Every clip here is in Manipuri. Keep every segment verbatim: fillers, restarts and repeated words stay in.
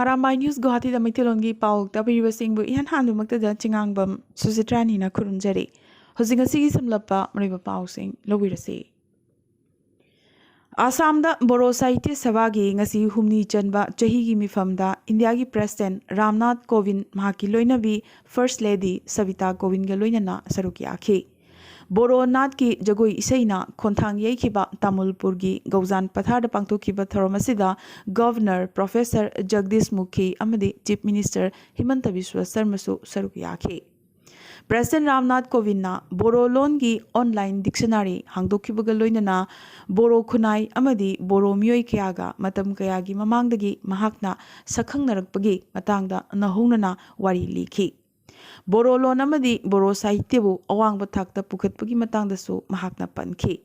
ꯑꯔꯥꯝꯕꯥꯏ ꯅ꯭ꯌꯨꯁ ꯒꯨꯋꯥꯍꯥꯇꯤꯗ ꯃꯩꯇꯩꯂꯣꯟꯒꯤ ꯄꯥꯎ ꯇꯥꯕꯤꯔꯤꯕꯁꯤꯡꯕꯨ ꯏꯍꯥꯟ ꯍꯥꯟꯕꯃꯛꯇꯗ ꯆꯤꯉꯥꯡꯕꯝ ꯁꯨꯖꯤꯇ꯭ꯔꯥꯅꯤꯅ ꯈꯨꯔꯨꯝꯖꯔꯤ꯫ ꯍꯧꯖꯤꯛ ꯉꯁꯤꯒꯤ ꯁꯝꯂꯞꯄ ꯃꯔꯨꯑꯣꯏꯕ ꯄꯥꯎꯁꯤꯡ ꯂꯧꯕꯤꯔꯁꯤ꯫ ꯑꯁꯥꯝꯗ ꯕꯣꯔꯣ ꯁꯥꯍꯤꯇ꯭ꯌ ꯁꯚꯥꯒꯤ ꯉꯁꯤ ꯍꯨꯝꯅꯤ ꯆꯟꯕ ꯆꯍꯤꯒꯤ ꯃꯤꯐꯝꯗ ꯏꯟꯗꯤꯌꯥꯒꯤ ꯄ꯭ꯔꯦꯁꯤꯗꯦꯟ ꯔꯥꯝꯅꯥꯊ ꯀꯣꯕꯤꯟꯗ, ꯃꯍꯥꯛꯀꯤ ꯂꯣꯏꯅꯕꯤ ꯐꯥꯔꯁꯠ ꯂꯦꯗꯤ ꯁꯕꯤꯇꯥ ꯀꯣꯕꯤꯟꯗꯒ ꯂꯣꯏꯅꯅ ꯁꯔꯨꯛ ꯌꯥꯈꯤ꯫ ꯕꯣꯔꯣ ꯅꯥꯠꯀꯤ ꯖꯒꯣꯏ ꯏꯁꯩꯅ ꯈꯣꯟꯊꯥꯡ ꯌꯩꯈꯤꯕ ꯇꯥꯃꯨꯜꯄꯨꯔꯒꯤ ꯒꯧꯖꯥꯟ ꯄꯊꯥꯔꯗ ꯄꯥꯡꯊꯣꯛꯈꯤꯕ ꯊꯧꯔꯝ ꯑꯁꯤꯗ ꯒꯚꯔꯅꯔ ꯄ꯭ꯔꯣꯐꯦꯁꯔ ꯖꯒꯗꯤꯁ ꯃꯨꯈꯤ ꯑꯃꯗꯤ ꯆꯤꯐ ꯃꯤꯅꯤꯁꯇꯔ ꯍꯤꯃꯟꯇ ꯕꯤꯁ꯭ꯋ ꯁꯔꯃꯁꯨ ꯁꯔꯨꯛ ꯌꯥꯈꯤ꯫ ꯄ꯭ꯔꯦꯁꯤꯗꯦꯟ ꯔꯥꯝꯅꯥꯊ ꯀꯣꯕꯤꯟꯗꯅ ꯕꯣꯔꯣ ꯂꯣꯟꯒꯤ ꯑꯣꯟꯂꯥꯏꯟ ꯗꯤꯛꯁꯅꯥꯔꯤ ꯍꯥꯡꯗꯣꯛꯈꯤꯕꯒ ꯂꯣꯏꯅꯅ ꯕꯣꯔꯣ ꯈꯨꯟꯅꯥꯏ ꯑꯃꯗꯤ ꯕꯣꯔꯣ ꯃꯤꯑꯣꯏ ꯀꯌꯥꯒ ꯃꯇꯝ ꯀꯌꯥꯒꯤ ꯃꯃꯥꯡꯗꯒꯤ ꯃꯍꯥꯛꯅ ꯁꯛꯈꯪꯅꯔꯛꯄꯒꯤ ꯃꯇꯥꯡꯗ ꯅꯧꯍꯧꯅꯅ ꯋꯥꯔꯤ ꯂꯤꯈꯤ꯫ ꯕꯣꯔꯣ ꯂꯣꯟ ꯑꯃꯗꯤ ꯕꯣꯔꯣ ꯁꯥꯍꯤꯇ꯭ꯌꯕꯨ ꯑꯋꯥꯡꯕ ꯊꯥꯛꯇ ꯄꯨꯈꯠꯄꯒꯤ ꯃꯇꯥꯡꯗꯁꯨ ꯃꯍꯥꯛꯅ ꯄꯟꯈꯤ꯫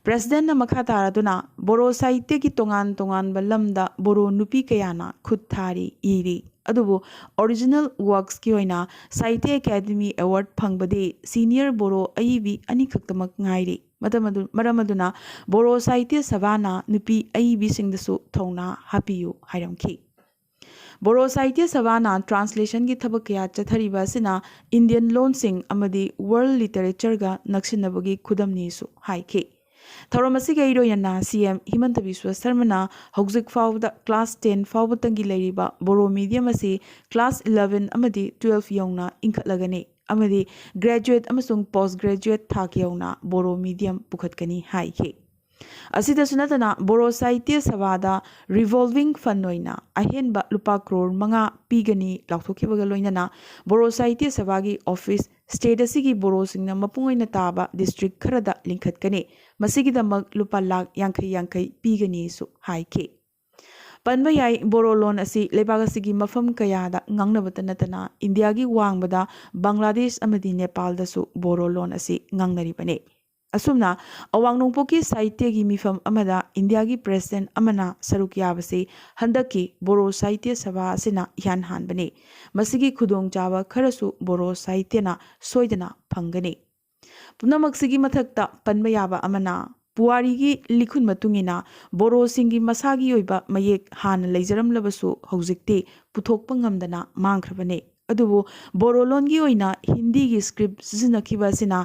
ꯄ꯭ꯔꯦꯁꯤꯗꯦꯟꯠꯅ ꯃꯈꯥ ꯇꯥꯔꯗꯨꯅ ꯕꯣꯔꯣ ꯁꯥꯍꯤꯇ꯭ꯌꯒꯤ ꯇꯣꯉꯥꯟ ꯇꯣꯉꯥꯟꯕ ꯂꯝꯗ ꯕꯣꯔꯣ ꯅꯨꯄꯤ ꯀꯌꯥꯅ ꯈꯨꯠ ꯊꯥꯔꯤ, ꯏꯔꯤ, ꯑꯗꯨꯕꯨ ꯑꯣꯔꯤꯖꯤꯅꯦꯜ ꯋꯥꯔꯛꯁꯀꯤ ꯑꯣꯏꯅ ꯁꯥꯍꯤꯇ꯭ꯌ ꯑꯦꯀꯥꯗꯦꯃꯤ ꯑꯦꯋꯥꯔꯗ ꯐꯪꯕꯗꯤ ꯁꯤꯅꯤꯌꯔ ꯕꯣꯔꯣ ꯑꯏꯕꯤ ꯑꯅꯤꯈꯛꯇꯃꯛ ꯉꯥꯏꯔꯤ꯫ ꯃꯇꯝ ꯑꯗꯨ, ꯃꯔꯝ ꯑꯗꯨꯅ ꯕꯣꯔꯣ ꯁꯥꯍꯤꯇ꯭ꯌ ꯁꯚꯥꯅ ꯅꯨꯄꯤ ꯑꯏꯕꯤꯁꯤꯡꯗꯁꯨ ꯊꯧꯅꯥ ꯍꯥꯞꯄꯤꯌꯨ ꯍꯥꯏꯔꯝꯈꯤ꯫ ꯕꯣꯔꯣ ꯁꯥꯍꯤꯇ꯭ꯌ ꯁꯚꯥꯅ ꯇ꯭ꯔꯥꯟꯁꯂꯦꯁꯟꯒꯤ ꯊꯕꯛ ꯀꯌꯥ ꯆꯠꯊꯔꯤꯕ ꯑꯁꯤꯅ ꯏꯟꯗꯤꯌꯟ ꯂꯣꯟꯁꯤꯡ ꯑꯃꯗꯤ ꯋꯥꯔꯜ ꯂꯤꯇꯔꯦꯆꯔꯒ ꯅꯛꯁꯤꯟꯅꯕꯒꯤ ꯈꯨꯗꯝꯅꯤꯁꯨ ꯍꯥꯏꯈꯤ꯫ ꯊꯧꯔꯝ ꯑꯁꯤꯒ ꯏꯔꯣꯏꯅꯅ ꯁꯤ ꯑꯦꯝ ꯍꯤꯃꯟꯇ ꯕꯤꯁ꯭ꯋ ꯁꯔꯃꯅ ꯍꯧꯖꯤꯛ ꯐꯥꯎꯕꯗ ꯀ꯭ꯂꯥꯁ ꯇꯦꯟ ꯐꯥꯎꯕꯇꯪꯒꯤ ꯂꯩꯔꯤꯕ ꯕꯣꯔꯣ ꯃꯤꯗꯤꯌꯝ ꯑꯁꯤ ꯀ꯭ꯂꯥꯁ ꯏꯂꯦꯚꯦꯟ ꯑꯃꯗꯤ ꯇꯨꯋꯦꯜꯐ ꯌꯧꯅ ꯏꯟꯈꯠꯂꯒꯅꯤ ꯑꯃꯗꯤ ꯒ꯭ꯔꯦꯖꯨꯑꯦꯠ ꯑꯃꯁꯨꯡ ꯄꯣꯁ ꯒ꯭ꯔꯦꯖꯨꯑꯦꯠ ꯊꯥꯛ ꯌꯧꯅ ꯕꯣꯔꯣ ꯃꯤꯗꯤꯌꯝ ꯄꯨꯈꯠꯀꯅꯤ ꯍꯥꯏꯈꯤ꯫ ꯑꯁꯤꯗꯁꯨ ꯅꯠꯇꯅ ꯕꯣꯔꯣ ꯁꯥꯍꯤꯇ꯭ꯌ ꯁꯚꯥꯗ ꯔꯤꯚꯣꯜꯚꯤꯡ ꯐꯟ ꯑꯣꯏꯅ ꯑꯍꯦꯟꯕ ꯂꯨꯄꯥ ꯀ꯭ꯔꯣꯔ ꯃꯉꯥ ꯄꯤꯒꯅꯤ ꯂꯥꯎꯊꯣꯛꯈꯤꯕꯒ ꯂꯣꯏꯅꯅ ꯕꯣꯔꯣ ꯁꯥꯍꯤꯇ꯭ꯌ ꯁꯚꯥꯒꯤ ꯑꯣꯐꯤꯁ ꯁ꯭ꯇꯦꯠ ꯑꯁꯤꯒꯤ ꯕꯣꯔꯣꯁꯤꯡꯅ ꯃꯄꯨꯡ ꯑꯣꯏꯅ ꯇꯥꯕ ꯗꯤꯁꯇ꯭ꯔꯤꯛ ꯈꯔꯗ ꯂꯤꯡꯈꯠꯀꯅꯤ꯫ ꯃꯁꯤꯒꯤꯗꯃꯛ ꯂꯨꯄꯥ ꯂꯥꯈ ꯌꯥꯡꯈꯩ ꯌꯥꯡꯈꯩ ꯄꯤꯒꯅꯤꯁꯨ ꯍꯥꯏꯈꯤ꯫ ꯄꯟꯕ ꯌꯥꯏ, ꯕꯣꯔꯣ ꯂꯣꯟ ꯑꯁꯤ ꯂꯩꯕꯥꯛ ꯑꯁꯤꯒꯤ ꯃꯐꯝ ꯀꯌꯥꯗ ꯉꯥꯡꯅꯕꯇ ꯅꯠꯇꯅ ꯏꯟꯗꯤꯌꯥꯒꯤ ꯋꯥꯡꯃꯗ ꯕꯪꯒ꯭ꯂꯥꯗꯦꯁ ꯑꯃꯗꯤ ꯅꯦꯄꯥꯜꯗꯁꯨ ꯕꯣꯔꯣ ꯂꯣꯟ ꯑꯁꯤ ꯉꯥꯡꯅꯔꯤꯕꯅꯤ꯫ ꯑꯁꯨꯝꯅ ꯑꯋꯥꯡ ꯅꯣꯡꯄꯣꯛꯀꯤ ꯁꯥꯍꯤꯇ꯭ꯌꯒꯤ ꯃꯤꯐꯝ ꯑꯃꯗ ꯏꯟꯗꯤꯌꯥꯒꯤ ꯄ꯭ꯔꯦꯁꯤꯗꯦꯟꯠ ꯑꯃꯅ ꯁꯔꯨꯛ ꯌꯥꯕꯁꯤ ꯍꯟꯗꯛꯀꯤ ꯕꯣꯔꯣ ꯁꯥꯍꯤꯇ꯭ꯌ ꯁꯚꯥ ꯑꯁꯤꯅ ꯏꯍꯥꯟ ꯍꯥꯟꯕꯅꯤ꯫ ꯃꯁꯤꯒꯤ ꯈꯨꯗꯣꯡꯆꯥꯕ ꯈꯔꯁꯨ ꯕꯣꯔꯣ ꯁꯥꯍꯤꯇ꯭ꯌꯅ ꯁꯣꯏꯗꯅ ꯐꯪꯒꯅꯤ꯫ ꯄꯨꯝꯅꯃꯛꯁꯤꯒꯤ ꯃꯊꯛꯇ ꯄꯟꯕ ꯌꯥꯕ ꯑꯃꯅ, ꯄꯨꯋꯥꯔꯤꯒꯤ ꯂꯤꯈꯨꯟ ꯃꯇꯨꯡ ꯏꯟꯅ ꯕꯣꯔꯣꯁꯤꯡꯒꯤ ꯃꯁꯥꯒꯤ ꯑꯣꯏꯕ ꯃꯌꯦꯛ ꯍꯥꯟꯅ ꯂꯩꯖꯔꯝꯂꯕꯁꯨ ꯍꯧꯖꯤꯛꯇꯤ ꯄꯨꯊꯣꯛꯄ ꯉꯝꯗꯅ ꯃꯥꯡꯈ꯭ꯔꯕꯅꯤ꯫ ꯑꯗꯨꯕꯨ ꯕꯣꯔꯣ ꯂꯣꯟꯒꯤ ꯑꯣꯏꯅ ꯍꯤꯟꯗꯤꯒꯤ ꯁꯀ꯭ꯔꯤꯞ ꯁꯤꯖꯤꯟꯅꯈꯤꯕ ꯑꯁꯤꯅ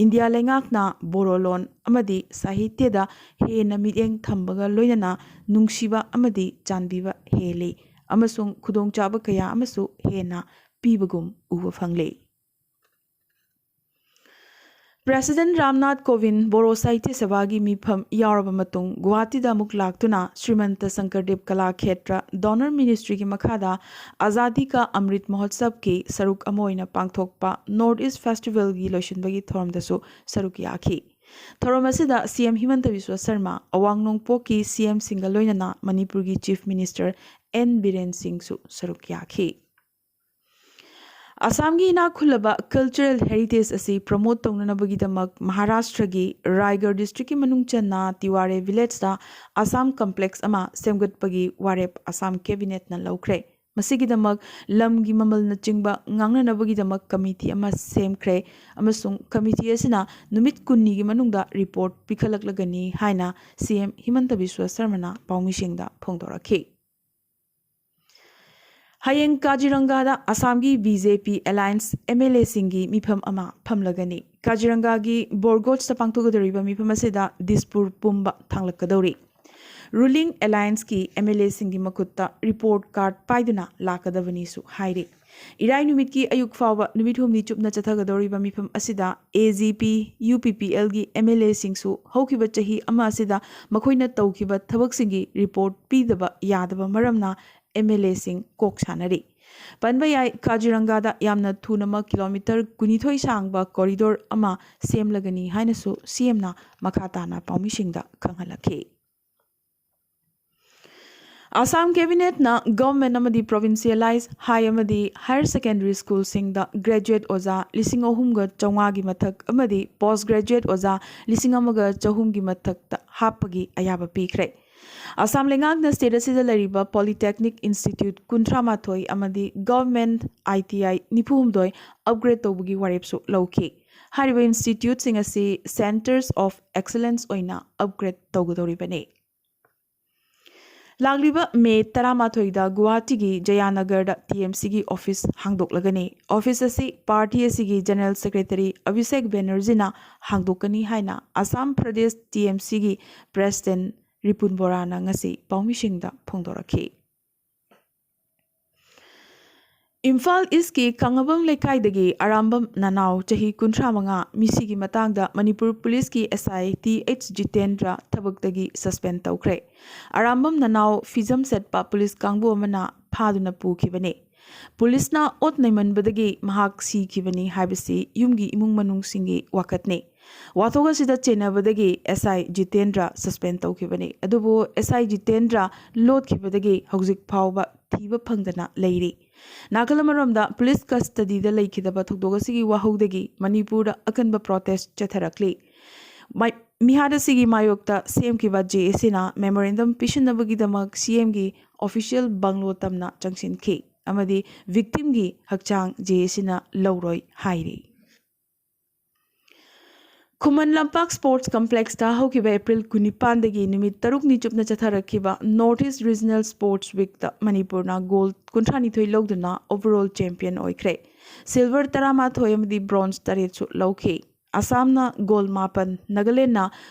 ꯏꯟꯗꯤꯌꯥ ꯂꯩꯉꯥꯛꯅ ꯕꯣꯔꯣ ꯂꯣꯟ ꯑꯃꯗꯤ ꯁꯥꯍꯤꯇ꯭ꯌꯗ ꯍꯦꯟꯅ ꯃꯤꯠꯌꯦꯡ ꯊꯝꯕꯒ ꯂꯣꯏꯅꯅ ꯅꯨꯡꯁꯤꯕ ꯑꯃꯗꯤ ꯆꯥꯟꯕꯤꯕ ꯍꯦꯜꯂꯤ ꯑꯃꯁꯨꯡ ꯈꯨꯗꯣꯡꯆꯥꯕ ꯀꯌꯥ ꯑꯃꯁꯨ ꯍꯦꯟꯅ ꯄꯤꯕꯒꯨꯝ ꯎꯕ ꯐꯪꯂꯤ꯫ ꯄ꯭ꯔꯦꯁꯤꯗꯦꯟꯠ ꯔꯥꯝꯅꯥꯊ ꯀꯣꯕꯤꯟꯗ ꯕꯣꯔꯣ ꯁꯥꯍꯤꯇ꯭ꯌ ꯁꯚꯥꯒꯤ ꯃꯤꯐꯝ ꯌꯥꯎꯔꯕ ꯃꯇꯨꯡ ꯒꯨꯋꯥꯍꯥꯇꯤꯗ ꯑꯃꯨꯛ ꯂꯥꯛꯇꯨꯅ ꯁ꯭ꯔꯤꯃꯟꯇ ꯁꯪꯀꯔꯗꯦꯕ ꯀꯂꯥ ꯈꯦꯇ꯭ꯔ ꯗꯣꯅꯔ ꯃꯤꯅꯤꯁꯇ꯭ꯔꯤꯒꯤ ꯃꯈꯥꯗ ꯑꯖꯥꯗꯤ ꯀꯥ ꯑꯃ꯭ꯔꯤꯠ ꯃꯍꯣꯠꯁꯕꯀꯤ ꯁꯔꯨꯛ ꯑꯃ ꯑꯣꯏꯅ ꯄꯥꯡꯊꯣꯛꯄ ꯅꯣꯔꯠ ꯏꯁ ꯐꯦꯁꯇꯤꯚꯦꯜꯒꯤ ꯂꯣꯏꯁꯤꯟꯕꯒꯤ ꯊꯧꯔꯝꯗꯁꯨ ꯁꯔꯨꯛ ꯌꯥꯈꯤ꯫ ꯊꯧꯔꯝ ꯑꯁꯤꯗ ꯁꯤ ꯑꯦꯝ ꯍꯤꯃꯟꯇ ꯕꯤꯁ꯭ꯋ ꯁꯔꯃ, ꯑꯋꯥꯡ ꯅꯣꯡꯄꯣꯛꯀꯤ ꯁꯤ ꯑꯦꯝꯁꯤꯡꯒ ꯂꯣꯏꯅꯅ ꯃꯅꯤꯄꯨꯔꯒꯤ ꯆꯤꯐ ꯃꯤꯅꯤꯁꯇꯔ ꯑꯦꯟ ꯕꯤꯔꯦꯟ ꯁꯤꯡꯁꯨ ꯁꯔꯨꯛ ꯌꯥꯈꯤ꯫ ꯑꯁꯥꯝꯒꯤ ꯏꯅꯥꯛ ꯈꯨꯜꯂꯕ ꯀꯜꯆꯔꯦꯜ ꯍꯦꯔꯤꯇꯦꯖ ꯑꯁꯤ ꯄ꯭ꯔꯃꯣꯠ ꯇꯧꯅꯅꯕꯒꯤꯗꯃꯛ ꯃꯍꯥꯔꯥꯁꯇ꯭ꯔꯒꯤ ꯔꯥꯏꯒꯔ ꯗꯤꯁꯇ꯭ꯔꯤꯛꯀꯤ ꯃꯅꯨꯡ ꯆꯟꯅ ꯇꯤꯋꯥꯔꯦ ꯚꯤꯂꯦꯖꯇ ꯑꯁꯥꯝ ꯀꯝꯄ꯭ꯂꯦꯛꯁ ꯑꯃ ꯁꯦꯝꯒꯠꯄꯒꯤ ꯋꯥꯔꯦꯞ ꯑꯁꯥꯝ ꯀꯦꯕꯤꯅꯦꯠꯅ ꯂꯧꯈ꯭ꯔꯦ꯫ ꯃꯁꯤꯒꯤꯗꯃꯛ ꯂꯝꯒꯤ ꯃꯃꯜꯅꯆꯤꯡꯕ ꯉꯥꯡꯅꯅꯕꯒꯤꯗꯃꯛ ꯀꯃꯤꯇꯤ ꯑꯃ ꯁꯦꯝꯈ꯭ꯔꯦ ꯑꯃꯁꯨꯡ ꯀꯃꯤꯇꯤ ꯑꯁꯤꯅ ꯅꯨꯃꯤꯠ ꯀꯨꯟꯅꯤꯒꯤ ꯃꯅꯨꯡꯗ ꯔꯤꯄꯣꯔꯠ ꯄꯤꯈꯠꯂꯛꯂꯒꯅꯤ ꯍꯥꯏꯅ ꯁꯤ ꯑꯦꯝ ꯍꯤꯃꯟꯇ ꯕꯤꯁ꯭ꯋ ꯁꯔꯃꯅ ꯄꯥꯎꯃꯤꯁꯤꯡꯗ ꯐꯣꯡꯗꯣꯔꯛꯈꯤ꯫ ꯍꯌꯦꯡ ꯀꯥꯖꯤꯔꯪꯒꯥꯗ ꯑꯁꯥꯝꯒꯤ ꯕꯤ ꯖꯦ ꯄꯤ ꯑꯦꯂꯥꯏꯟꯁ ꯑꯦꯝ ꯑꯦꯜ ꯑꯦꯁꯤꯡꯒꯤ ꯃꯤꯐꯝ ꯑꯃ ꯐꯝꯂꯒꯅꯤ꯫ ꯀꯥꯖꯤꯔꯪꯒꯥꯒꯤ ꯕꯣꯔꯒꯣꯠꯁꯇ ꯄꯥꯡꯊꯣꯛꯀꯗꯧꯔꯤꯕ ꯃꯤꯐꯝ ꯑꯁꯤꯗ ꯗꯤꯁꯄꯨꯔ ꯄꯨꯝꯕ ꯊꯥꯡꯂꯛꯀꯗꯧꯔꯤ꯫ ꯔꯨꯂꯤꯡ ꯑꯦꯂꯥꯏꯟꯁꯀꯤ ꯑꯦꯝ ꯑꯦꯜ ꯑꯦꯁꯤꯡꯒꯤ ꯃꯈꯨꯠꯇ ꯔꯤꯄꯣꯔꯠ ꯀꯥꯔꯗ ꯄꯥꯏꯗꯨꯅ ꯂꯥꯛꯀꯗꯕꯅꯤꯁꯨ ꯍꯥꯏꯔꯤ꯫ ꯏꯔꯥꯏ ꯅꯨꯃꯤꯠꯀꯤ ꯑꯌꯨꯛ ꯐꯥꯎꯕ ꯅꯨꯃꯤꯠ ꯍꯨꯝꯅꯤ ꯆꯨꯞꯅ ꯆꯠꯊꯒꯗꯧꯔꯤꯕ ꯃꯤꯐꯝ ꯑꯁꯤꯗ A J P, U P P ꯑꯦꯜꯒꯤ ꯑꯦꯝ ꯑꯦꯜ ꯑꯦꯁꯤꯡꯁꯨ ꯍꯧꯈꯤꯕ ꯆꯍꯤ ꯑꯃ ꯑꯁꯤꯗ ꯃꯈꯣꯏꯅ ꯇꯧꯈꯤꯕ ꯊꯕꯛꯁꯤꯡꯒꯤ ꯔꯤꯄꯣꯔꯠ ꯄꯤꯗꯕ ꯌꯥꯗꯕ ꯃꯔꯝꯅ ꯑꯦꯝ ꯑꯦꯜ ꯑꯦꯁꯤꯡ ꯀꯣꯛ ꯁꯥꯟꯅꯔꯤ꯫ ꯄꯟꯕ ꯌꯥꯏ, ꯀꯥꯖꯤꯔꯪꯒꯥꯗ ꯌꯥꯝꯅ ꯊꯨꯅꯃꯛ ꯀꯤꯂꯣꯃꯤꯇꯔ ꯀꯨꯟꯅꯤꯊꯣꯏ ꯁꯥꯡꯕ ꯀꯣꯔꯤꯗꯣꯔ ꯑꯃ ꯁꯦꯝꯂꯒꯅꯤ ꯍꯥꯏꯅꯁꯨ ꯁꯤ ꯑꯦꯝꯅ ꯃꯈꯥ ꯇꯥꯅ ꯄꯥꯎꯃꯤꯁꯤꯡꯗ ꯈꯪꯍꯜꯂꯛꯈꯤ꯫ ꯑꯁꯥꯝ ꯀꯦꯕꯤꯅꯦꯠꯅ ꯒꯚꯔꯟꯃꯦꯟꯠ ꯑꯃꯗꯤ ꯄ꯭ꯔꯣꯚꯤꯟꯁꯤꯌꯦꯂꯥꯏꯖ ꯍꯥꯏ ꯑꯃꯗꯤ ꯍꯥꯌꯔ ꯁꯦꯀꯦꯟꯗꯔꯤ ꯁ꯭ꯀꯨꯜꯁꯤꯡꯗ ꯒ꯭ꯔꯦꯖꯨꯑꯦꯠ ꯑꯣꯖꯥ ꯂꯤꯁꯤꯡ ꯑꯍꯨꯝꯒ ꯆꯥꯝꯃꯉꯥꯒꯤ ꯃꯊꯛ ꯑꯃꯗꯤ ꯄꯣꯁ ꯒ꯭ꯔꯦꯖꯨꯑꯦꯠ ꯑꯣꯖꯥ ꯂꯤꯁꯤꯡ ꯑꯃꯒ ꯆꯍꯨꯝꯒꯤ ꯃꯊꯛꯇ ꯍꯥꯞꯄꯒꯤ ꯑꯌꯥꯕ ꯄꯤꯈ꯭ꯔꯦ꯫ ꯑꯁꯥꯝ ꯂꯩꯉꯥꯛꯅ ꯁ꯭ꯇꯦꯠ ꯑꯁꯤꯗ ꯂꯩꯔꯤꯕ ꯄꯣꯂꯤꯇꯦꯛꯅꯤꯛ ꯏꯟꯁꯇꯤꯇ꯭ꯌꯨꯠ ꯀꯨꯟꯊ꯭ꯔꯥ ꯃꯥꯊꯣꯏ ꯑꯃꯗꯤ ꯒꯚꯔꯟꯃꯦꯟꯠ ꯑꯥꯏ ꯇꯤ ꯑꯥꯏ ꯅꯤꯐꯨ ꯍꯨꯝꯗꯣꯏ ꯑꯞꯒ꯭ꯔꯦꯗ ꯇꯧꯕꯒꯤ ꯋꯥꯔꯦꯞꯁꯨ ꯂꯧꯈꯤ꯫ ꯍꯥꯏꯔꯤꯕ ꯏꯟꯁꯇꯤꯇ꯭ꯌꯨꯠꯁꯤꯡ ꯑꯁꯤ Centres of Excellence ꯑꯣꯏꯅ ꯑꯞꯒ꯭ꯔꯦꯗ ꯇꯧꯒꯗꯧꯔꯤꯕꯅꯤ꯫ ꯂꯥꯛꯂꯤꯕ ꯃꯦ ꯇꯔꯥꯃꯥꯊꯣꯏꯗ ꯒꯨꯋꯥꯍꯥꯇꯤꯒꯤ ꯖꯌꯥꯅꯒꯔꯗ ꯇꯤ ꯑꯦꯝ ꯁꯤꯒꯤ ꯑꯣꯐꯤꯁ ꯍꯥꯡꯗꯣꯛꯂꯒꯅꯤ꯫ ꯑꯣꯐꯤꯁ ꯑꯁꯤ ꯄꯥꯔꯇꯤ ꯑꯁꯤꯒꯤ ꯖꯦꯅꯔꯦꯜ ꯁꯦꯀ꯭ꯔꯦꯇꯔꯤ ꯑꯕꯤꯁꯦꯛ ꯕꯦꯅꯔꯖꯤꯅ ꯍꯥꯡꯗꯣꯛꯀꯅꯤ ꯍꯥꯏꯅ ꯑꯁꯥꯝ ꯄ꯭ꯔꯗꯦꯁ ꯇꯤ ꯑꯦꯝ ꯁꯤꯒꯤ ꯄ꯭ꯔꯦꯁꯤꯗꯦꯟ ꯔꯤꯄꯨꯟ ꯕꯣꯔꯥꯅ ꯉꯁꯤ ꯄꯥꯎꯃꯤꯁꯤꯡꯗ ꯐꯣꯡꯗꯣꯔꯛꯈꯤ꯫ ꯏꯝꯐꯥꯜ ꯏꯁꯀꯤ ꯀꯪꯂꯥꯕꯝ ꯂꯩꯀꯥꯏꯗꯒꯤ ꯑꯔꯥꯝꯕꯝ ꯅꯅꯥꯎ ꯆꯍꯤ ꯀꯨꯟꯊ꯭ꯔꯥ ꯃꯉꯥ ꯃꯤꯁꯤꯒꯤ ꯃꯇꯥꯡꯗ ꯃꯅꯤꯄꯨꯔ ꯄꯨꯂꯤꯁꯀꯤ ꯑꯦꯁ ꯑꯥꯏ ꯇꯤ ꯑꯩꯆ ꯖꯤꯇꯦꯟꯗ꯭ꯔ ꯊꯕꯛꯇꯒꯤ ꯁꯁꯄꯦꯟ ꯇꯧꯈ꯭ꯔꯦ꯫ ꯑꯔꯥꯝꯕꯝ ꯅꯅꯥꯎ ꯐꯤꯖꯝ ꯁꯦꯠꯄ ꯄꯨꯂꯤꯁ ꯀꯥꯡꯕꯨ ꯑꯃꯅ ꯐꯥꯗꯨꯅ ꯄꯨꯈꯤꯕꯅꯤ꯫ ꯄꯨꯂꯤꯁꯅ ꯑꯣꯠ ꯅꯩꯃꯟꯕꯗꯒꯤ ꯃꯍꯥꯛ ꯁꯤꯈꯤꯕꯅꯤ ꯍꯥꯏꯕꯁꯤ ꯌꯨꯝꯒꯤ ꯏꯃꯨꯡ ꯃꯅꯨꯡꯁꯤꯡꯒꯤ ꯋꯥꯀꯠꯅꯤ꯫ ꯋꯥꯊꯣꯛ ꯑꯁꯤꯗ ꯆꯦꯟꯅꯕꯗꯒꯤ ꯑꯦꯁ ꯑꯥꯏ ꯖꯤꯇꯦꯟꯗ꯭ꯔ ꯁꯁꯄꯦꯟ ꯇꯧꯈꯤꯕꯅꯤ꯫ ꯑꯗꯨꯕꯨ ꯑꯦꯁ ꯑꯥꯏ ꯖꯤꯇꯦꯟꯗ꯭ꯔ ꯂꯣꯠꯈꯤꯕꯗꯒꯤ ꯍꯧꯖꯤꯛ ꯐꯥꯎꯕ ꯊꯤꯕ ꯐꯪꯗꯅ ꯂꯩꯔꯤ꯫ ꯅꯥꯀꯜ ꯑꯃꯔꯣꯝꯗ ꯄꯨꯂꯤꯁ ꯀꯁꯇꯗꯤꯗ ꯂꯩꯈꯤꯗꯕ ꯊꯧꯗꯣꯛ ꯑꯁꯤꯒꯤ ꯋꯥꯍꯧꯗꯒꯤ ꯃꯅꯤꯄꯨꯔꯗ ꯑꯀꯟꯕ ꯄ꯭ꯔꯣꯇꯦꯁ ꯆꯠꯊꯔꯛꯂꯤ꯫ ꯃꯥꯏ-, ꯃꯤꯍꯥꯠ ꯑꯁꯤꯒꯤ ꯃꯥꯌꯣꯛꯇ ꯁꯦꯝꯈꯤꯕ ꯖꯦ ꯑꯦ ꯁꯤꯅ ꯃꯦꯃꯣꯔꯦꯟꯗꯝ ꯄꯤꯁꯤꯟꯅꯕꯒꯤꯗꯃꯛ ꯁꯤ ꯑꯦꯝꯒꯤ ꯑꯣꯐꯤꯁꯤꯌꯦꯜ ꯕꯪꯂꯣ ꯇꯝꯅ ꯆꯪꯁꯤꯟꯈꯤ ꯑꯃꯗꯤ ꯚꯤꯛꯇꯤꯝꯒꯤ ꯍꯛꯆꯥꯡ ꯖꯦ ꯑꯦ ꯁꯤꯅ ꯂꯧꯔꯣꯏ ꯍꯥꯏꯔꯤ꯫ ꯈꯨꯃꯟ ꯂꯝꯄꯥꯛ ꯁ꯭ꯄꯣꯔꯠꯁ ꯀꯝꯄ꯭ꯂꯦꯛꯁꯇ ꯍꯧꯈꯤꯕ ꯑꯦꯄ꯭ꯔꯤꯜ ꯀꯨꯟꯅꯤꯄꯥꯟꯗꯒꯤ ꯅꯨꯃꯤꯠ ꯇꯔꯨꯛꯅꯤ ꯆꯨꯞꯅ ꯆꯠꯊꯔꯛꯈꯤꯕ ꯅꯣꯔꯠ ꯏꯁ ꯔꯤꯖꯅꯦꯜ ꯁ꯭ꯄꯣꯔꯠꯁ ꯋꯤꯛꯇ ꯃꯅꯤꯄꯨꯔꯅ ꯒꯣꯜ ꯀꯨꯟꯊ꯭ꯔꯥꯅꯤꯊꯣꯏ ꯂꯧꯗꯨꯅ ꯑꯣꯚꯔꯑꯣꯜ ꯆꯦꯝꯄꯤꯌꯟ ꯑꯣꯏꯈ꯭ꯔꯦ꯫ ꯁꯤꯜꯚꯔ ꯇꯔꯥꯃꯥꯊꯣꯏ ꯑꯃꯗꯤ ꯕ꯭ꯔꯣꯟꯖ ꯇꯔꯦꯠꯁꯨ ꯂꯧꯈꯤ꯫ ꯑꯁꯥꯝꯅ ꯒꯣꯜ ꯃꯥꯄꯟ, ꯅꯥꯒꯥꯂꯦꯟꯗꯅ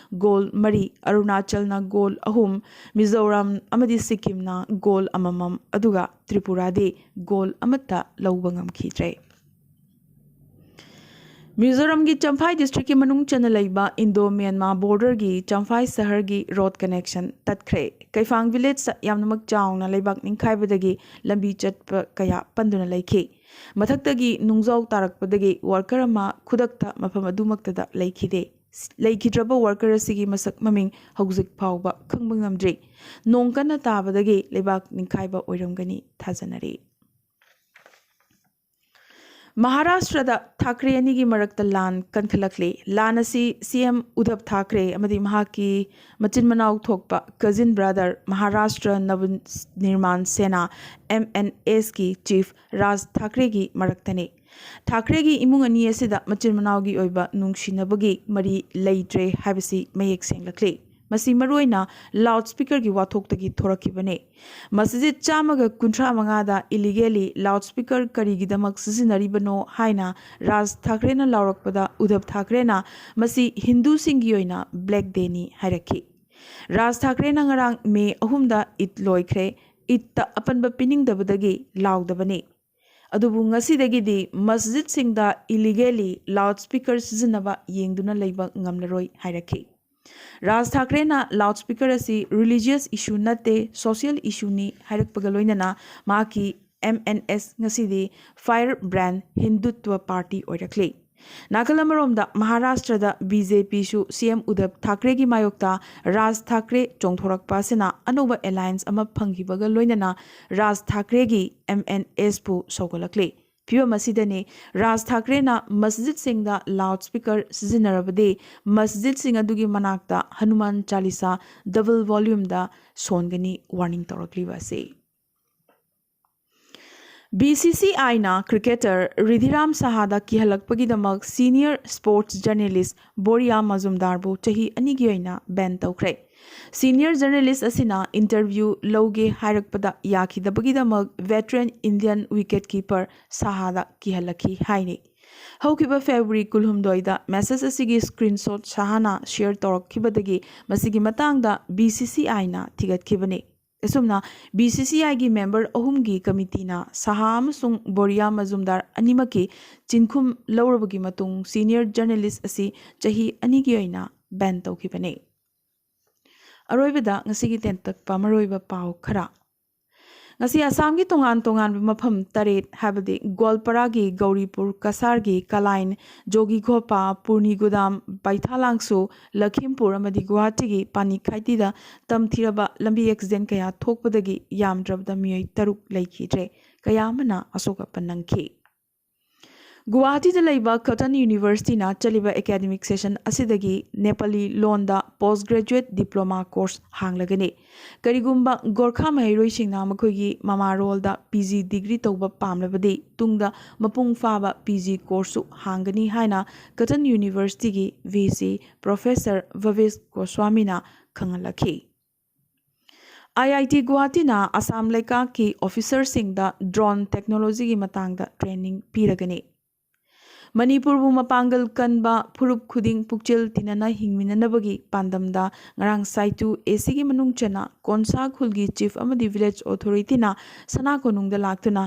ꯒꯣꯜ ꯃꯔꯤ, ꯑꯔꯨꯅꯥꯆꯜꯅ ꯒꯣꯜ ꯑꯍꯨꯝ, ꯃꯤꯖꯣꯔꯥꯝ ꯑꯃꯗꯤ ꯁꯤꯛꯀꯤꯝꯅ ꯒꯣꯜ ꯑꯃꯃꯝ, ꯑꯗꯨꯒ ꯇ꯭ꯔꯤꯄꯨꯔꯥꯗꯤ ꯒꯣꯜ ꯑꯃꯠꯇ ꯂꯧꯕ ꯉꯝꯈꯤꯗ꯭ꯔꯦ꯫ ꯃꯤꯖꯣꯔꯥꯝꯒꯤ ꯆꯝꯐꯥꯏ ꯗꯤꯁꯇ꯭ꯔꯤꯛꯀꯤ ꯃꯅꯨꯡ ꯆꯟꯅ ꯂꯩꯕ ꯏꯟꯗꯣ ꯃ꯭ꯌꯥꯟꯃꯥꯔ ꯕꯣꯔꯗꯔꯒꯤ ꯆꯝꯐꯥꯏ ꯁꯍꯔꯒꯤ ꯔꯣꯗ ꯀꯅꯦꯛꯁꯟ ꯇꯠꯈ꯭ꯔꯦ꯫ ꯀꯩꯐꯥꯡ ꯚꯤꯂꯦꯖꯇ ꯌꯥꯝꯅꯃꯛ ꯆꯥꯎꯅ ꯂꯩꯕꯥꯛ ꯅꯤꯡꯈꯥꯏꯕꯗꯒꯤ ꯂꯝꯕꯤ ꯆꯠꯄ ꯀꯌꯥ ꯄꯟꯗꯨꯅ ꯂꯩꯈꯤ꯫ ꯃꯊꯛꯇꯒꯤ ꯅꯨꯡꯖꯥꯎ ꯇꯥꯔꯛꯄꯗꯒꯤ ꯋꯥꯔꯀꯔ ꯑꯃ ꯈꯨꯗꯛꯇ ꯃꯐꯝ ꯑꯗꯨꯃꯛꯇꯗ ꯂꯩꯈꯤꯗꯦ꯫ ꯂꯩꯈꯤꯗ꯭ꯔꯕ ꯋꯥꯔꯀꯔ ꯑꯁꯤꯒꯤ ꯃꯁꯛ ꯃꯃꯤꯡ ꯍꯧꯖꯤꯛ ꯐꯥꯎꯕ ꯈꯪꯕ ꯉꯝꯗ꯭ꯔꯤ꯫ ꯅꯣꯡ ꯀꯟꯅ ꯇꯥꯕꯗꯒꯤ ꯂꯩꯕꯥꯛ ꯅꯤꯡꯈꯥꯏꯕ ꯑꯣꯏꯔꯝꯒꯅꯤ ꯊꯥꯖꯅꯔꯤ꯫ ꯃꯍꯥꯔꯥꯁꯇ꯭ꯔꯗ ꯊꯥꯀ꯭ꯔꯦ ꯑꯅꯤꯒꯤ ꯃꯔꯛꯇ ꯂꯥꯟ ꯀꯟꯈꯠꯂꯛꯂꯤ꯫ ꯂꯥꯟ ꯑꯁꯤ ꯁꯤ ꯑꯦꯝ ꯎꯗꯙꯕ ꯊꯥꯀ꯭ꯔꯦ ꯑꯃꯗꯤ ꯃꯍꯥꯛꯀꯤ ꯃꯆꯤꯟ ꯃꯅꯥꯎ ꯊꯣꯛꯄ ꯀꯖꯤꯟ ꯕ꯭ꯔꯗꯔ ꯃꯍꯥꯔꯥꯁꯇ꯭ꯔ ꯅꯕ ꯅꯤꯔꯃꯥꯟ ꯁꯦꯅꯥ, ꯑꯦꯝ ꯑꯦꯟ ꯑꯦꯁꯀꯤ ꯆꯤꯐ ꯔꯥꯖ ꯊꯥꯀ꯭ꯔꯦꯒꯤ ꯃꯔꯛꯇꯅꯤ꯫ ꯊꯥꯀ꯭ꯔꯦꯒꯤ ꯏꯃꯨꯡ ꯑꯅꯤ ꯑꯁꯤꯗ ꯃꯆꯤꯟ ꯃꯅꯥꯎꯒꯤ ꯑꯣꯏꯕ ꯅꯨꯡꯁꯤꯅꯕꯒꯤ ꯃꯔꯤ ꯂꯩꯇ꯭ꯔꯦ ꯍꯥꯏꯕꯁꯤ ꯃꯌꯦꯛ ꯁꯦꯡꯂꯛꯂꯤ꯫ ꯃꯁꯤ ꯃꯔꯨꯑꯣꯏꯅ ꯂꯥꯎꯗ ꯁ꯭ꯄꯤꯀꯔꯒꯤ ꯋꯥꯊꯣꯛꯇꯒꯤ ꯊꯣꯔꯛꯈꯤꯕꯅꯤ꯫ ꯃꯁꯖꯤꯗ ꯆꯥꯝꯃꯒ ꯀꯨꯟꯊ꯭ꯔꯥ ꯃꯉꯥꯗ illegally loudspeaker ꯀꯔꯤꯒꯤꯗꯃꯛ ꯁꯤꯖꯤꯟꯅꯔꯤꯕꯅꯣ ꯍꯥꯏꯅ ꯔꯥꯖ ꯊꯥꯀ꯭ꯔꯦꯅ ꯂꯥꯎꯔꯛꯄꯗ ꯎꯗꯕ ꯊꯥꯀ꯭ꯔꯦꯅ ꯃꯁꯤ ꯍꯤꯟꯗꯨꯁꯤꯡꯒꯤ ꯑꯣꯏꯅ Black Dayꯅꯤ ꯍꯥꯏꯔꯛꯈꯤ꯫ ꯔꯥꯖ ꯊꯥꯀ꯭ꯔꯦꯅ ꯉꯔꯥꯡ ꯃꯦ ꯑꯍꯨꯝꯗ ꯏꯗ ꯂꯣꯏꯈ꯭ꯔꯦ, ꯏꯗꯇ ꯑꯄꯟꯕ ꯄꯤꯅꯤꯡꯗꯕꯗꯒꯤ ꯂꯥꯎꯗꯕꯅꯤ꯫ ꯑꯗꯨꯕꯨ ꯉꯁꯤꯗꯒꯤꯗꯤ ꯃꯁꯖꯤꯗꯁꯤꯡꯗ illegally loudspeaker ꯁꯤꯖꯤꯟꯅꯕ ꯌꯦꯡꯗꯨꯅ ꯂꯩꯕ ꯉꯝꯂꯔꯣꯏ ꯍꯥꯏꯔꯛꯈꯤ꯫ ꯔꯥꯖ ꯊꯥꯀ꯭ꯔꯦꯅ loudspeaker ꯑꯁꯤ religious issue ꯅꯠꯇꯦ, social issueꯅꯤ ꯍꯥꯏꯔꯛꯄꯒ ꯂꯣꯏꯅꯅ ꯃꯍꯥꯛꯀꯤ M N S ꯉꯁꯤꯗꯤ Firebrand Hindutva Party ꯑꯣꯏꯔꯛꯂꯤ꯫ ꯅꯥꯀꯜ ꯑꯃꯔꯣꯝꯗ ꯃꯍꯥꯔꯥꯁꯇ꯭ꯔꯗ B J Pꯁꯨ C M ꯎꯗꯕ ꯊꯥꯀ꯭ꯔꯦꯒꯤ ꯃꯥꯌꯣꯛꯇ ꯔꯥꯖ ꯊꯥꯀ꯭ꯔꯦ ꯆꯣꯡꯊꯣꯔꯛꯄ ꯑꯁꯤꯅ ꯑꯅꯧꯕ alliance ꯑꯃ ꯐꯪꯈꯤꯕꯒ ꯂꯣꯏꯅꯅ ꯔꯥꯖ ꯊꯥꯀ꯭ꯔꯦꯒꯤ M N Sꯄꯨ ꯁꯧꯒꯠꯂꯛꯂꯤ꯫ ꯐꯤꯚꯝ ꯑꯁꯤꯗꯅꯤ ꯔꯥꯖ ꯊꯥꯀ꯭ꯔꯦꯅ ꯃꯁꯖꯤꯗꯁꯤꯡꯗ loudspeaker ꯁꯤꯖꯤꯟꯅꯔꯕꯗꯤ ꯃꯁꯖꯤꯗꯁꯤꯡ ꯑꯗꯨꯒꯤ ꯃꯅꯥꯛꯇ ꯍꯅꯨꯃꯥꯟ ꯆꯥꯂꯤꯁꯥ double volumeꯗ ꯁꯣꯟꯒꯅꯤ warning ꯇꯧꯔꯛꯂꯤꯕ ꯑꯁꯤ꯫ B C C Iꯅ cricketer ꯔꯤꯙꯤꯔꯥꯝ ꯁꯍꯥꯗ ꯀꯤꯍꯜꯂꯛꯄꯒꯤꯗꯃꯛ senior sports journalist ꯕꯣꯔꯤꯌꯥ ꯃꯖꯨꯝꯗꯥꯔꯕꯨ ꯆꯍꯤ ꯑꯅꯤꯒꯤ ꯑꯣꯏꯅ ban ꯇꯧꯈ꯭ꯔꯦ꯫ Senior journalist ꯑꯁꯤꯅ interview ꯂꯧꯒꯦ ꯍꯥꯏꯔꯛꯄꯗ ꯌꯥꯈꯤꯗꯕꯒꯤꯗꯃꯛ veteran Indian wicket keeper ꯁꯍꯥꯗ ꯀꯤꯍꯜꯂꯛꯈꯤ ꯍꯥꯏꯔꯤ꯫ ꯍꯧꯈꯤꯕ February ꯀꯨꯟꯍꯨꯝꯗꯣꯏꯗ message ꯑꯁꯤꯒꯤ screenshot ꯁꯍꯥꯅ share ꯇꯧꯔꯛꯈꯤꯕꯗꯒꯤ ꯃꯁꯤꯒꯤ ꯃꯇꯥꯡꯗ B C C Iꯅ ꯊꯤꯒꯠꯈꯤꯕꯅꯤ꯫ ꯑꯁꯨꯝꯅ B C C Iꯒꯤ member ꯑꯍꯨꯝꯒꯤ committeeꯅ ꯁꯍꯥ ꯑꯃꯁꯨꯡ ꯕꯣꯔꯤꯌꯥ ꯃꯖꯨꯝꯗꯥꯔ ꯑꯅꯤꯃꯛꯀꯤ ꯆꯤꯡꯈꯨꯝ ꯂꯧꯔꯕꯒꯤ ꯃꯇꯨꯡ senior journalist ꯑꯁꯤ ꯆꯍꯤ ꯑꯅꯤꯒꯤ ꯑꯣꯏꯅ ban ꯇꯧꯈꯤꯕꯅꯤ꯫ ꯑꯔꯣꯏꯕꯗ ꯉꯁꯤꯒꯤ ꯇꯦꯟꯇꯛꯄ ꯃꯔꯨꯑꯣꯏꯕ ꯄꯥꯎ ꯈꯔ꯫ ꯉꯁꯤ ꯑꯁꯥꯝꯒꯤ ꯇꯣꯉꯥꯟ ꯇꯣꯉꯥꯟꯕ ꯃꯐꯝ ꯇꯔꯦꯠ, ꯍꯥꯏꯕꯗꯤ ꯒꯣꯜꯄꯥꯔꯥꯒꯤ ꯒꯧꯔꯤꯄꯨꯔ, ꯀꯁꯥꯔꯒꯤ ꯀꯂꯥꯏꯟ, ꯖꯣꯒꯤꯘꯣꯄꯥ, ꯄꯨꯔꯅꯤꯒꯨꯗꯥꯝ, ꯕꯩꯊꯥꯂꯥꯡꯁꯨ, ꯂꯈꯤꯝꯄꯨꯔ ꯑꯃꯗꯤ ꯒꯨꯋꯥꯍꯥꯇꯤꯒꯤ ꯄꯥꯅꯤꯈꯥꯏꯇꯤꯗ ꯇꯝꯊꯤꯔꯕ ꯂꯝꯕꯤ accident ꯀꯌꯥ ꯊꯣꯛꯄꯗꯒꯤ ꯌꯥꯝꯗ꯭ꯔꯕꯗ ꯃꯤꯑꯣꯏ ꯇꯔꯨꯛ ꯂꯩꯈꯤꯗ꯭ꯔꯦ, ꯀꯌꯥ ꯑꯃꯅ ꯑꯁꯣꯛ ꯑꯄꯟ ꯅꯪꯈꯤ꯫ ꯒꯨꯋꯥꯍꯥꯇꯤꯗ ꯂꯩꯕ Cotton Universityꯅ ꯆꯠꯂꯤꯕ academic session ꯑꯁꯤꯗꯒꯤ ꯅꯦꯄꯥꯂꯤ ꯂꯣꯟꯗ post graduate diploma course ꯍꯥꯡꯂꯒꯅꯤ꯫ ꯀꯔꯤꯒꯨꯝꯕ ꯒꯣꯔꯈꯥ ꯃꯍꯩꯔꯣꯏꯁꯤꯡꯅ ꯃꯈꯣꯏꯒꯤ ꯃꯃꯥꯔꯣꯜꯗ PG degree ꯇꯧꯕ ꯄꯥꯝꯂꯕꯗꯤ ꯇꯨꯡꯗ ꯃꯄꯨꯡ ꯐꯥꯕ PG courseꯁꯨ ꯍꯥꯡꯒꯅꯤ ꯍꯥꯏꯅ Cotton Universityꯒꯤ VC Professor Bhavesh Goswamiꯅ ꯈꯪꯍꯜꯂꯛꯈꯤ꯫ IIT ꯒꯨꯋꯥꯍꯥꯇꯤꯅ Assam ꯂꯩꯀꯥꯛꯀꯤ officerꯁꯤꯡꯗ drone technologyꯒꯤ ꯃꯇꯥꯡꯗ training ꯄꯤꯔꯒꯅꯤ꯫ ꯃꯅꯤꯄꯨꯔꯕꯨ ꯃꯄꯥꯡꯒꯜ ꯀꯟꯕ ꯐꯨꯔꯨꯞ ꯈꯨꯗꯤꯡ ꯄꯨꯛꯆꯦꯜ ꯇꯤꯟꯅꯅ ꯍꯤꯡꯃꯤꯟꯅꯅꯕꯒꯤ ꯄꯥꯟꯗꯝꯗ ꯉꯔꯥꯡ ꯁꯥꯏꯇꯨ ACꯒꯤ ꯃꯅꯨꯡ ꯆꯟꯅ ꯀꯣꯟꯁꯥ ꯈꯨꯜꯒꯤ chief ꯑꯃꯗꯤ village authorityꯅ ꯁꯅꯥ ꯀꯣꯅꯨꯡꯗ ꯂꯥꯛꯇꯨꯅ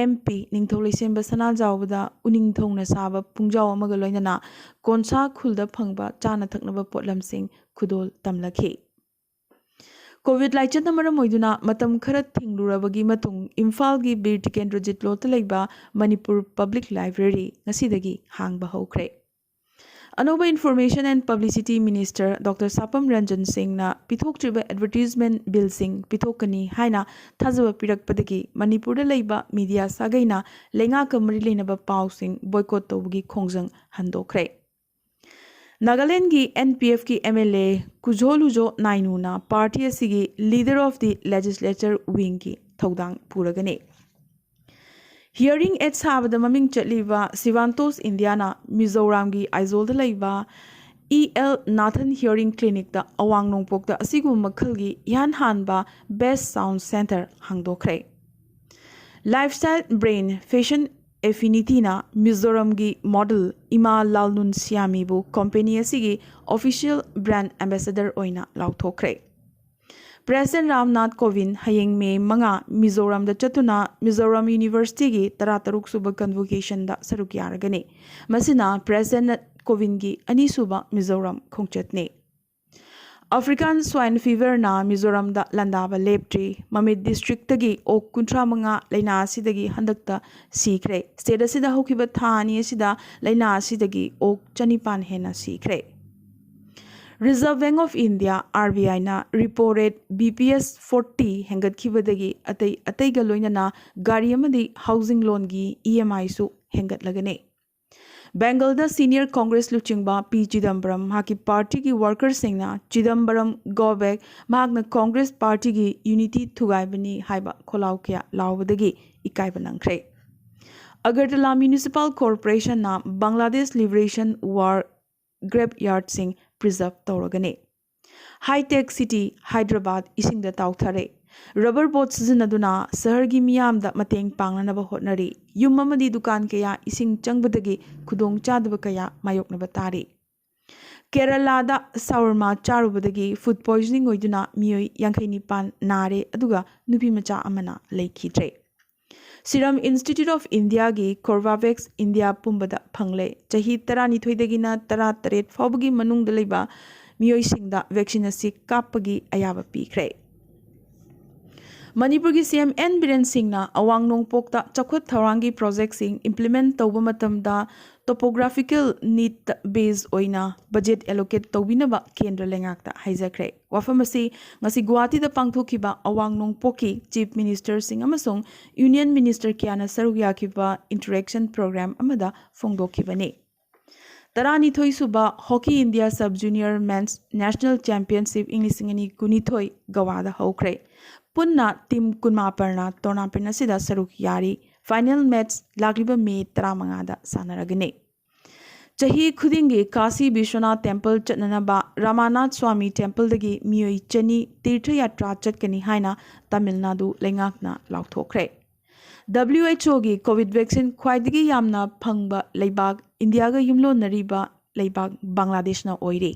MP ꯅꯤꯡꯊꯧ ꯂꯩꯁꯦꯝꯕ ꯁꯅꯥꯖꯥꯎꯕꯗ ꯎꯅꯤꯡꯊꯧꯅ ꯁꯥꯕ ꯄꯨꯡꯖꯥꯎ ꯑꯃꯒ ꯂꯣꯏꯅꯅ ꯀꯣꯟꯁꯥ ꯈꯨꯜꯗ ꯐꯪꯕ ꯆꯥꯅ ꯊꯛꯅꯕ ꯄꯣꯠꯂꯝꯁꯤꯡ ꯈꯨꯗꯣꯜ ꯇꯝꯂꯛꯈꯤ꯫ COVID ꯂꯥꯏꯆꯠꯅ ꯃꯔꯝ ꯑꯣꯏꯗꯨꯅ ꯃꯇꯝ ꯈꯔ ꯊꯤꯡꯂꯨꯔꯕꯒꯤ ꯃꯇꯨꯡ ꯏꯝꯐꯥꯜꯒꯤ ꯕꯤꯔ ꯇꯤꯀꯦꯟꯗ꯭ꯔꯖꯤꯠ ꯂꯣꯠꯇ ꯂꯩꯕ ꯃꯅꯤꯄꯨꯔ Public Library ꯉꯁꯤꯗꯒꯤ ꯍꯥꯡꯕ ꯍꯧꯈ꯭ꯔꯦ꯫ ꯑꯅꯧꯕ Information and Publicity Minister Doctor ꯁꯥꯄꯝ Ranjan ꯁꯤꯡꯅ ꯄꯤꯊꯣꯛꯇ꯭ꯔꯤꯕ advertisement billꯁꯤꯡ ꯄꯤꯊꯣꯛꯀꯅꯤ ꯍꯥꯏꯅ ꯊꯥꯖꯕ ꯄꯤꯔꯛꯄꯗꯒꯤ ꯃꯅꯤꯄꯨꯔꯗ ꯂꯩꯕ media ꯁꯥꯒꯩꯅ ꯂꯩꯉꯥꯛꯀ ꯃꯔꯤ ꯂꯩꯅꯕ ꯄꯥꯎꯁꯤꯡ boycott ꯇꯧꯕꯒꯤ ꯈꯣꯡꯖꯪ ꯍꯟꯗꯣꯛꯈ꯭ꯔꯦ꯫ ꯅꯥꯒꯥꯂꯦꯟꯗꯒꯤ NPFꯀꯤ MLA ꯀꯨꯖꯣ ꯂꯨꯖꯣ ꯅꯥꯏꯅꯨꯅ party ꯑꯁꯤꯒꯤ Leader of the Legislature Wingꯒꯤ ꯊꯧꯗꯥꯡ ꯄꯨꯔꯒꯅꯤ꯫ Hearing aid ꯁꯥꯕꯗ ꯃꯃꯤꯡ ꯆꯠꯂꯤꯕ Sivantos Indiaꯅ ꯃꯤꯖꯣꯔꯥꯝꯒꯤ ꯑꯥꯏꯖꯣꯜꯗ ꯂꯩꯕ EL Nathan Hearing Clinicꯇ ꯑꯋꯥꯡ ꯅꯣꯡꯄꯣꯛꯇ ꯑꯁꯤꯒꯨꯝꯕ ꯃꯈꯜꯒꯤ ꯏꯍꯥꯟ ꯍꯥꯟꯕ best sound center ꯍꯥꯡꯗꯣꯛꯈ꯭ꯔꯦ꯫ Lifestyle brand Fashion Affinityꯅ ꯃꯤꯖꯣꯔꯥꯝꯒꯤ model ꯏꯃꯥ ꯂꯥꯜꯅꯨꯟ ꯁꯤꯌꯥꯃꯤꯕꯨ company ꯑꯁꯤꯒꯤ official brand ambassador ꯑꯣꯏꯅ ꯂꯥꯎꯊꯣꯛꯈ꯭ꯔꯦ꯫ President ꯔꯥꯝꯅꯥꯊ ꯀꯣꯕꯤꯟꯗ ꯍꯌꯦꯡ ꯃꯦ ꯃꯉꯥ ꯃꯤꯖꯣꯔꯥꯝꯗ ꯆꯠꯇꯨꯅ ꯃꯤꯖꯣꯔꯥꯝ Universityꯒꯤ ꯇꯔꯥꯇꯔꯨꯛ ꯁꯨꯕ convocationꯗ ꯁꯔꯨꯛ ꯌꯥꯔꯒꯅꯤ꯫ ꯃꯁꯤꯅ President ꯀꯣꯕꯤꯟꯗꯒꯤ ꯑꯅꯤꯁꯨꯕ ꯃꯤꯖꯣꯔꯥꯝ ꯈꯣꯡꯆꯠꯅꯤ꯫ African Swine Feverꯅ ꯃꯤꯖꯣꯔꯥꯝꯗ ꯂꯥꯟꯗꯥꯕ ꯂꯦꯞꯇ꯭ꯔꯤ꯫ ꯃꯃꯤꯠ districtꯇꯒꯤ ꯑꯣꯛ ꯀꯨꯟꯊ꯭ꯔꯥ ꯃꯉꯥ ꯂꯥꯏꯅꯥ ꯑꯁꯤꯗꯒꯤ ꯍꯟꯗꯛꯇ ꯁꯤꯈ꯭ꯔꯦ꯫ State ꯑꯁꯤꯗ ꯍꯧꯈꯤꯕ ꯊꯥ ꯑꯅꯤ ꯑꯁꯤꯗ ꯂꯥꯏꯅꯥ ꯑꯁꯤꯗꯒꯤ ꯑꯣꯛ ꯆꯅꯤꯄꯥꯟ ꯍꯦꯟꯅ ꯁꯤꯈ꯭ꯔꯦ꯫ Reserve Bank of India, RBIꯅ repo rate BPS forty ꯍꯦꯟꯒꯠꯈꯤꯕꯗꯒꯤ ꯑꯇꯩ ꯑꯇꯩꯒ ꯂꯣꯏꯅꯅ ꯒꯥꯔꯤ ꯑꯃꯗꯤ housing loanꯒꯤ EMIꯁꯨ ꯍꯦꯟꯒꯠꯂꯒꯅꯤ꯫ ꯕꯦꯡꯒꯜꯗ senior Congress ꯂꯨꯆꯤꯡꯕ ꯄꯤ ꯆꯤꯗꯝꯕꯔꯝ ꯃꯍꯥꯛꯀꯤ ꯄꯥꯔꯇꯤꯒꯤ workerꯁꯤꯡꯅ "Chidambaram go back, ꯃꯍꯥꯛꯅ Congress ꯄꯥꯔꯇꯤꯒꯤ unity ꯊꯨꯒꯥꯏꯕꯅꯤ" ꯍꯥꯏꯕ ꯈꯣꯜꯂꯥꯎ ꯀꯌꯥ ꯂꯥꯎꯕꯗꯒꯤ ꯏꯀꯥꯏꯕ ꯅꯪꯈ꯭ꯔꯦ꯫ Agartala Municipal Corporationꯅ Bangladesh Liberation War graveyardsꯤꯡ preserve ꯇꯧꯔꯒꯅꯤ꯫ High-tech city Hyderabad ꯏꯁꯤꯡꯗ ꯇꯥꯎꯊꯔꯦ꯫ Rubber boat ꯁꯤꯖꯤꯟꯅꯗꯨꯅ ꯁꯍꯔꯒꯤ ꯃꯤꯌꯥꯝꯗ ꯃꯇꯦꯡ ꯄꯥꯡꯅꯅꯕ ꯍꯣꯠꯅꯔꯤ꯫ ꯌꯨꯝ ꯑꯃꯗꯤ ꯗꯨꯀꯥꯟ ꯀꯌꯥ ꯏꯁꯤꯡ ꯆꯪꯕꯗꯒꯤ ꯈꯨꯗꯣꯡꯆꯥꯗꯕ ꯀꯌꯥ ꯃꯥꯌꯣꯛꯅꯕ ꯇꯥꯔꯤ꯫ ꯀꯦꯔꯂꯥꯗ shawarma ꯆꯥꯔꯨꯕꯗꯒꯤ food poisoning ꯑꯣꯏꯗꯨꯅ ꯃꯤꯑꯣꯏ ꯌꯥꯡꯈꯩ ꯅꯤꯄꯥꯟ ꯅꯥꯔꯦ, ꯑꯗꯨꯒ ꯅꯨꯄꯤ ꯃꯆꯥ ꯑꯃꯅ ꯂꯩꯈꯤꯗ꯭ꯔꯦ꯫ Serum Institute of Indiaꯒꯤ Corbevax India ꯄꯨꯝꯕꯗ ꯐꯪꯂꯦ꯫ ꯆꯍꯤ ꯇꯔꯥꯅꯤꯊꯣꯏꯗꯒꯤꯅ ꯇꯔꯥꯇꯔꯦꯠ ꯐꯥꯎꯕꯒꯤ ꯃꯅꯨꯡꯗ ꯂꯩꯕ ꯃꯤꯑꯣꯏꯁꯤꯡꯗ vaccine ꯑꯁꯤ ꯀꯥꯞꯄꯒꯤ ꯑꯌꯥꯕ ꯄꯤꯈ꯭ꯔꯦ꯫ ꯃꯅꯤꯄꯨꯔꯒꯤ CM N ꯕꯤꯔꯦꯟ ꯁꯤꯡꯅ ꯑꯋꯥꯡ ꯅꯣꯡꯄꯣꯛꯇ ꯆꯥꯎꯈꯠ ꯊꯧꯔꯥꯡꯒꯤ projectꯁꯤꯡ implement ꯇꯧꯕ ꯃꯇꯝꯗ topographical need base ꯑꯣꯏꯅ budget allocate ꯇꯧꯕꯤꯅꯕ ꯀꯦꯟꯗ꯭ꯔ ꯂꯩꯉꯥꯛꯇ ꯍꯥꯏꯖꯈ꯭ꯔꯦ꯫ ꯋꯥꯐꯝ ꯑꯁꯤ ꯉꯁꯤ ꯒꯨꯋꯥꯍꯥꯇꯤꯗ ꯄꯥꯡꯊꯣꯛꯈꯤꯕ ꯑꯋꯥꯡ ꯅꯣꯡꯄꯣꯛꯀꯤ Chief Ministerꯁꯤꯡ ꯑꯃꯁꯨꯡ Union Minister ꯀꯌꯥꯅ ꯁꯔꯨꯛ ꯌꯥꯈꯤꯕ interaction program ꯑꯃꯗ ꯐꯣꯡꯗꯣꯛꯈꯤꯕꯅꯤ꯫ ꯇꯔꯥꯅꯤꯊꯣꯏ ꯁꯨꯕ Hockey India Sub Junior Men's National Championship ꯏꯪ ꯂꯤꯁꯤꯡ ꯑꯅꯤ ꯀꯨꯟꯅꯤꯊꯣꯏ ꯒꯋꯥꯗ ꯍꯧꯈ꯭ꯔꯦ꯫ ꯄꯨꯟꯅ team ꯀꯨꯟꯃꯥꯄꯟꯅ tournament ꯑꯁꯤꯗ ꯁꯔꯨꯛ ꯌꯥꯔꯤ꯫ Final match ꯂꯥꯛꯂꯤꯕ ꯃꯦ ꯇꯔꯥꯃꯉꯥꯗ ꯁꯥꯟꯅꯔꯒꯅꯤ꯫ ꯆꯍꯤ ꯈꯨꯗꯤꯡꯒꯤ ꯀꯥꯁꯤ ꯕꯤꯁ꯭ꯋꯅꯥꯊ temple ꯆꯠꯅꯅꯕ ꯔꯥꯃꯥꯅꯥꯊ ꯁ꯭ꯋꯥꯃꯤ templeꯗꯒꯤ ꯃꯤꯑꯣꯏ ꯆꯅꯤ ꯇꯤꯔꯊ ꯌꯥꯇ꯭ꯔꯥ ꯆꯠꯀꯅꯤ ꯍꯥꯏꯅ ꯇꯥꯃꯤꯜ ꯅꯥꯗꯨ ꯂꯩꯉꯥꯛꯅ ꯂꯥꯎꯊꯣꯛꯈ꯭ꯔꯦ꯫ WHOꯒꯤ COVID vaccine ꯈ꯭ꯋꯥꯏꯗꯒꯤ ꯌꯥꯝꯅ ꯐꯪꯕ ꯂꯩꯕꯥꯛ ꯏꯟꯗꯤꯌꯥꯒ ꯌꯨꯝꯂꯣꯟꯅꯔꯤꯕ ꯂꯩꯕꯥꯛ ꯕꯪꯒ꯭ꯂꯥꯗꯦꯁꯅ ꯑꯣꯏꯔꯤ꯫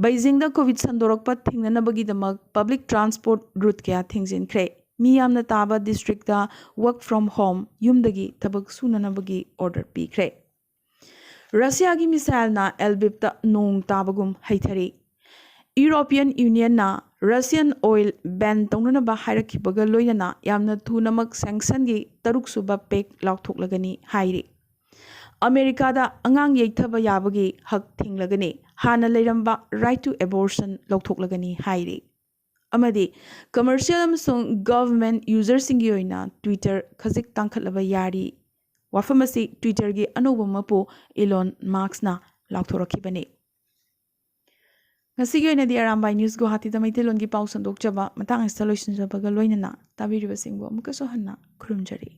ꯕꯩꯖꯤꯡꯗ COVID ꯁꯟꯗꯣꯔꯛꯄ ꯊꯤꯡꯅꯅꯕꯒꯤꯗꯃꯛ public transport route ꯀꯌꯥ ꯊꯤꯡꯖꯤꯟꯈ꯭ꯔꯦ꯫ ꯃꯤ ꯌꯥꯝꯅ ꯇꯥꯕ districtꯇ work from home, ꯌꯨꯝꯗꯒꯤ ꯊꯕꯛ ꯁꯨꯅꯅꯕꯒꯤ order ꯄꯤꯈ꯭ꯔꯦ꯫ ꯔꯁꯤꯌꯥꯒꯤ missileꯅ ꯑꯦꯜꯕꯤꯞꯇ ꯅꯣꯡ ꯇꯥꯕꯒꯨꯝ ꯍꯩꯊꯔꯤ꯫ European Unionꯅ Russian oil ban ꯇꯧꯅꯅꯕ ꯍꯥꯏꯔꯛꯈꯤꯕꯒ ꯂꯣꯏꯅꯅ ꯌꯥꯝꯅ ꯊꯨꯅꯃꯛ sanctionꯒꯤ ꯇꯔꯨꯛꯁꯨꯕ pack ꯂꯥꯎꯊꯣꯛꯂꯒꯅꯤ ꯍꯥꯏꯔꯤ꯫ ꯑꯃꯦꯔꯤꯀꯥꯗ ꯑꯉꯥꯡ ꯌꯩꯊꯕ ꯌꯥꯕꯒꯤ ꯍꯛ ꯊꯤꯡꯂꯒꯅꯤ꯫ ꯍꯥꯟꯅ ꯂꯩꯔꯝꯕ right to abortion ꯂꯧꯊꯣꯛꯂꯒꯅꯤ ꯍꯥꯏꯔꯤ꯫ ꯑꯃꯗꯤ commercial ꯑꯃꯁꯨꯡ government userꯁꯤꯡꯒꯤ ꯑꯣꯏꯅ Twitter ꯈꯖꯤꯛ ꯇꯥꯡꯈꯠꯂꯕ ꯌꯥꯔꯤ꯫ ꯋꯥꯐꯝ ꯑꯁꯤ Twitter-ꯒꯤ ꯑꯅꯧꯕ ꯃꯄꯨ ꯏꯂꯣꯟ ꯃꯥꯛꯁꯅ ꯂꯥꯎꯊꯣꯔꯛꯈꯤꯕꯅꯤ꯫ ꯉꯁꯤꯒꯤ ꯑꯣꯏꯅꯗꯤ ꯑꯔꯥꯝꯕꯥꯏ ꯅ꯭ꯌꯨꯁ ꯒꯨꯋꯥꯍꯥꯇꯤꯗ ꯃꯩꯇꯩꯂꯣꯟꯒꯤ ꯄꯥꯎ ꯁꯟꯗꯣꯛꯆꯕ ꯃꯇꯥꯡ ꯑꯁꯤꯗ ꯂꯣꯏꯁꯤꯟꯖꯕꯒ ꯂꯣꯏꯅꯅ ꯇꯥꯕꯤꯔꯤꯕꯁꯤꯡꯕꯨ ꯑꯃꯨꯛꯀꯁꯨ ꯍꯟꯅ ꯈꯨꯔꯨꯝꯖꯔꯤ꯫